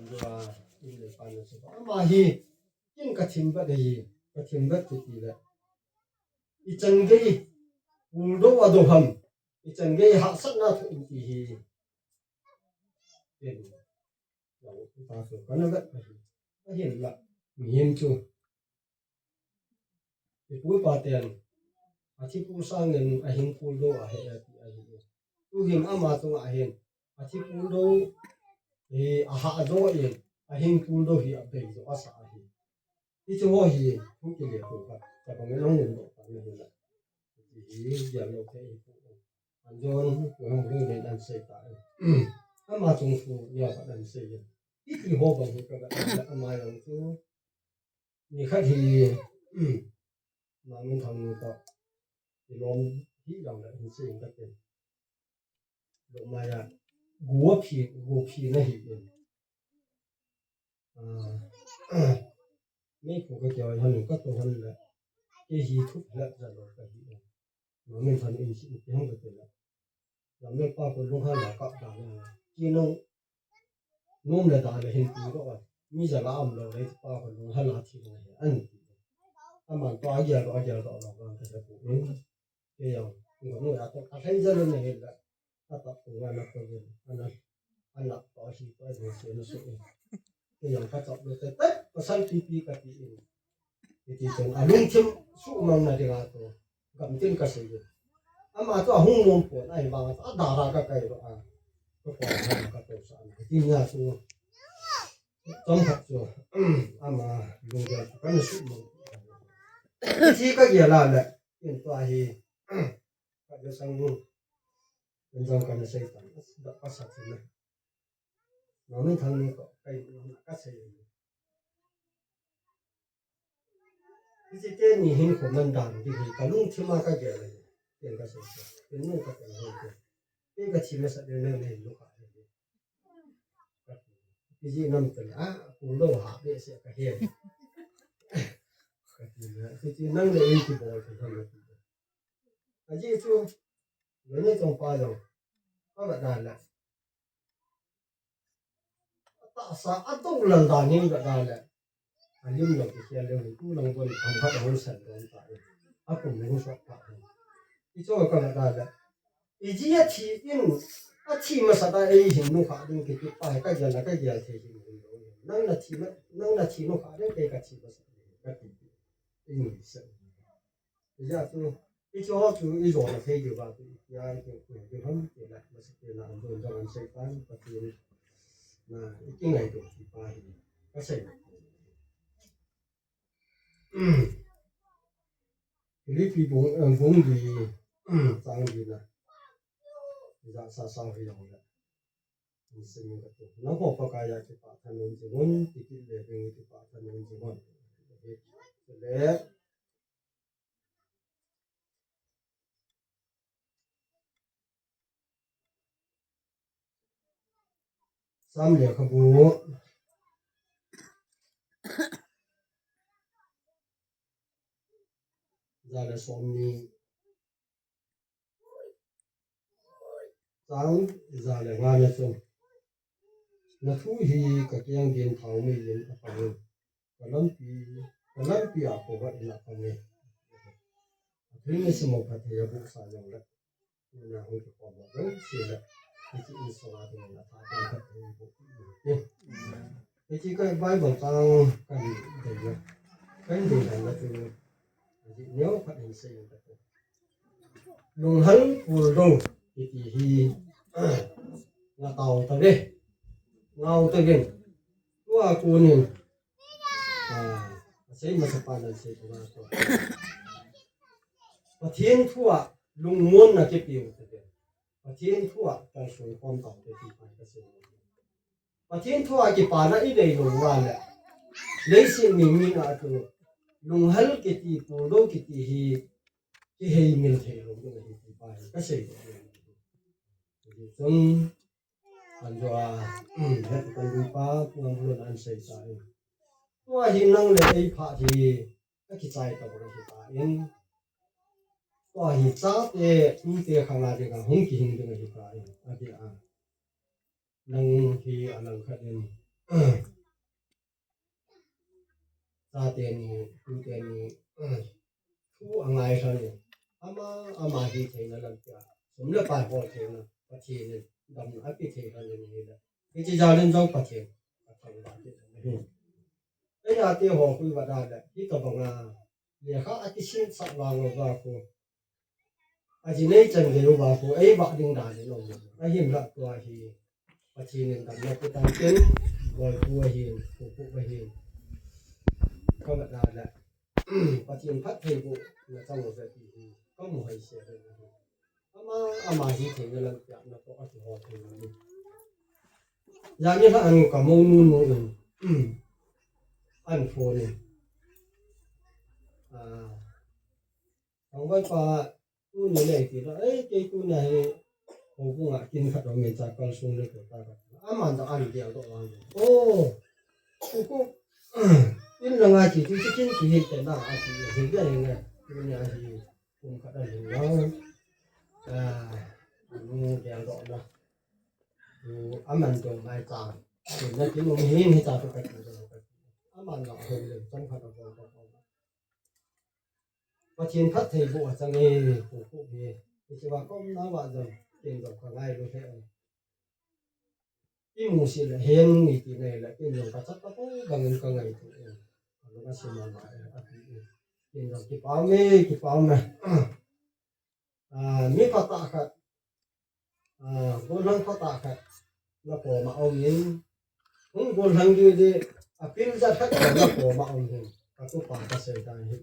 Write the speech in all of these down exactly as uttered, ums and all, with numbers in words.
Jua, in le pan na se. Ama hi, kin ka thim vet hi, ka thim vet ti ti le. I chan gei, pul do a do ham. I chan gei hahsatna thu in ti hi. Ken, lau ta so ka na vet ka hi. Ka hin la, mihem chu. I pu i pa ten, a thi pul sangin a hing pul do a he a ti a hi. Tu hin ama chunga hin, a thi pul do, eh, a hah do in, a hing pul do hi a bei do a sa a hi. Hichu ho hi, thu kile thu khat, tabang in hung um doh pan ahi la. Hichu hi, dia lo te hi pu. An jon, pu hung ru nen an sei ta. Ama chung thu, nia khat an sei. Hiti ho bang hi ka ga, ama jong chu. Ni khat hi, Mangminthang nu toh, i lom hi jong le hin sei ka te. Lo mai a, gu phi, gu phi na hi in. Ah, mei ko ka kio han ka to han le. Kei hi thup hlep ja lo ka hi. Mangminthang in si ti hang ka te la. Lam le pa ko lung hala ka da le. Ki no nom le da le hin ti ro. Mi ja la am lo le pa ko lung hala thi le an ti. Aman to a gel ro, a gel ro lo ka sa ku. Ke yo. Ngo no ya to ka thai ja le ne la. Ka ta ko wa na ko le. Ana, ana to hi ko ne se no so. Ke yo ka chop le te. Pasal pi pi ka ti. Hiti chun a lungthim suhmang na dinga chu gamtin ka sei. Ama chu a hung nom pon, ahivang a dara ka kai ro a. Ka ko ka to sa. Hiti nia chu chomkhat chu ama lunggel chu ka na suhmang. Hiti ka gel a le, in tua hi ka ja sang nu. In jong ka na sei tan. Da ka sa chu na. Mangminthang nu toh kai ka sei. Hiche teni hin khoman dan ding hi ka lungthim a ka gel ahi. Ken ka sei. Ken nu ka ken ho ke. Ken ka thi masat le ne ne lu ka. Kiji nam te a, pu lo ha be se ka he. Ka ti na, kiji nang le in ki bol ka na. Aji chu, lo ne chong pa lo. Ka ba da la. Tahsa a dong lal dan in ka da le. A lim lo ki khel le tu lang bon tham khat hon san don ta. A kum hon sok ta. I cho ka da le. I ji a thi in, a thi masat a ei hin nu kha ding ki ti pa ka gel la ka gel thei hin hin lo. Nang na thi ma, nang na thi nu kha ding kei ka thi masat ka ti. I ni sa. I ja tu. I chu ho chu i jona thei diu va tu, i tia i tu, i tu ham ti la, masat ti la, an don jong an sei tan, Pathen na, i kingaito ti pa hi, ka sei. Philippi bung, eh, bung li, chang li na. I ja sa sa hi jong le. Ni sei ka tu. Nangho Pakai a kipah thanom jing un, ti kit le ding kipah thanom jing un. Le, Sam lekhabu ja le som ni, chang ja le nga na chun, na thu hi ka keng din thao mei in a pang in. Ka lampi, ka lampi a kova in a pang e. A thil ni simo phat thei a bu sa jong le. Ni na hung ki kova jong si le. Ni ki in so a ding na tha ding phat thei bu. Ni ki ka Bible chang kan dei le. Kan dei dan le tu. Ni neo phat in sei le. Lunghal pul do kiti hi, ah, nga tao ta ve. Ngau ta ve. Tua kunin, ah, a sei masa pa nan sei tua tua. Pathen thu a lungmon na kipiu ta ve. Pathen thu a kalsong khom tao te ti pa ka sei. Pathen thu a kipana i nei lou uva le, leiset mi min a tu, lunghal kiti, pul do kiti hi, kihei mil thei lou ding ahi ti pa hi ka sei lou. Hijeh chun, an jo a, het kan du pa, pu Ngamlun an sei ta in. Tua hi nang le ei phat hi, ka kichai ta bang ahi ta in. Tua hi chate, tute khang a ding a, hung kihing ding ahi ta in. A dia a. Nang hi a lang khat in, Chate ni, tute ni, thu angai lhon in, ama, ama hitheina lampi a, sum le pai hol theina, Pathen in damna ape thei lhon in ahile, hiche jal in jong Pathen athangvah in ahi. Eia te ho koi vah a le, hitobanga lekha akisimsah vang uva khu, aji nei chan gei uva khu, eivah ding dan in aum. Ahinlah tua hi Pathen in damna pe tan tin, boipu ahin, pupu ahin, kavah a le, Pathen phattheibohna chang uve ti hi kamu hoi se le. Ama, ama hitheina lampi a natoh akihol thei lou. Janhi lha a nu kamounu nu in, an phone in, ah, Thangvaipa, tuni nei ti la, ei, kei tuni hi houbung a kin khat aumin, cha kalsong le ko ta ka. Aman jong an geldoh vang. O, khu khu, in langa ti ti kin ti hi te na, ati hi ve nge. Tuni a hi kum khat alhing lou. Ah, anu geldoh na. Aman jong mai cha. Kin na kin um hin hicha tu ka ti jong ka. Aman jong hoi le chang khat a bol bol bol. Pathen phattheiboh achang e, khu khu hi. Hiche va kaumna va jong, ken jong kangailu thei e. Imusit le hen nge ti nahile, ken jong kachat tapou bangin kangaito e. Alung asim mama e, ati e. Ken jong kipah e, kipah e. Ah, mi phatah khat, ah, gollhang phatah khat nakoma aumin, hung gollhang didi, apil jat khat nakoma aum hin, katupa kasei dan hi.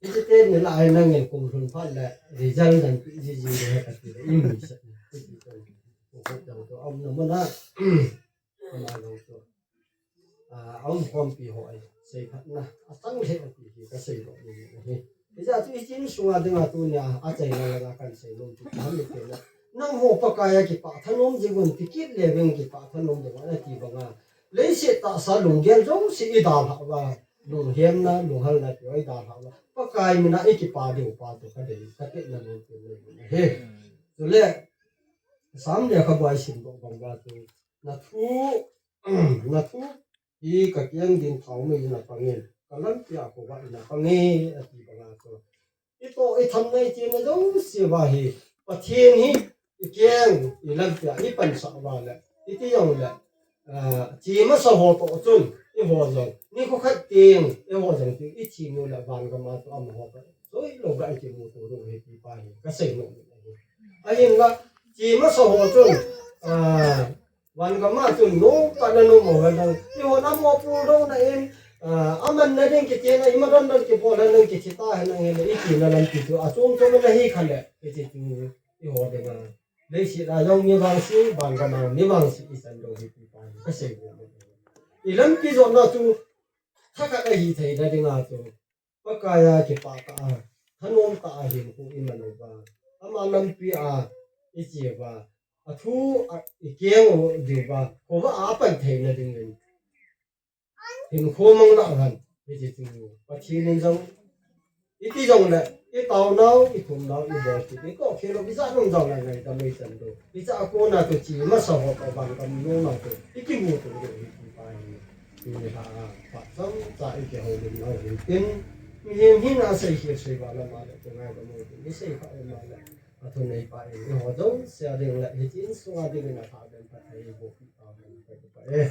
Hiche teni lah a hi nangin kum lhun phat le result nanpeh jiji ding ahi kati le, imusit e. Hiche teni, khu khu jong chu aumna mun a, ama jong chu, ah, aumkhompi ho a seiphatna achang lheh e ti hi kasei nom in ahi. Hijeh chun hiche insunga dinga tunia achaina langa kahin seinom chu, nangho Pakai a kipah thanom jing un, ti kit le vin kipah thanom jing un ati banga, leiset tahsa lunggel jouse idalhah uva, lunghemna, lunghalna ti ho idalhah uva, Pakai mina ikipa diu pa chu kadei, katetna nompen nei ahi. Chule, Sam lekhabu a isimdoh bang uva chu, nathu, nathu hi kakeng din thaomei in apang in, kalampi a khovah in apang e, ati banga chu, itoh ithamna itina jouse uva hi, Pathen hi ikeng ilampi a ipansah uva le, iti jongle, ah, che masa ho toh chun, eiho jong nikho khat teng, eiho jong chu ithi u le vangam a chu amaho toh joulou ga ikimuto diu ahi ti pa hi kasei nom in ahi. Ahinla, che masa ho chun, ah, vangam a chun nomtah nanom u henlang, eihon amopohdouna in, ah, amanna ding kitina, imadon don kibol henlang, kithi ta henlang hile, itina lampi chu achom chom nahi khale, hiche chu eiho dinga, leiset a jong mi vangse, vangam a mi vangse ichan diu ahi ti pa hi kasei nom in ahi. Ilampi jotna chu thakhat ahi theina dinga chu, Pakai a kipah tah a, thanom tah a hinkho iman uva, ama lampi a iche uva, athu a ikeng u diuva, khovah a apan theina dingin, hinkho mang lah uhen, hiche chu Pathen in jong, iti jongle, itaonau, ithumnau, ibol kit, itoh khel u, ijat nom jongle ngaidam ichan diu, ijat a kona chu che masa ho toh vangam nomtah a chu ikimuto diu ahi ti pa hi. Tuni lha a, phat chomcha ikihoulimnau hitin, mihem hina seikhel sei val ama le, chunga gamou tin isei kha um a le, athuneipa in eiho jouse a ding le hiche insunga dingin alhahbeh in phatthei eiboh peh tauhen, kakipah e.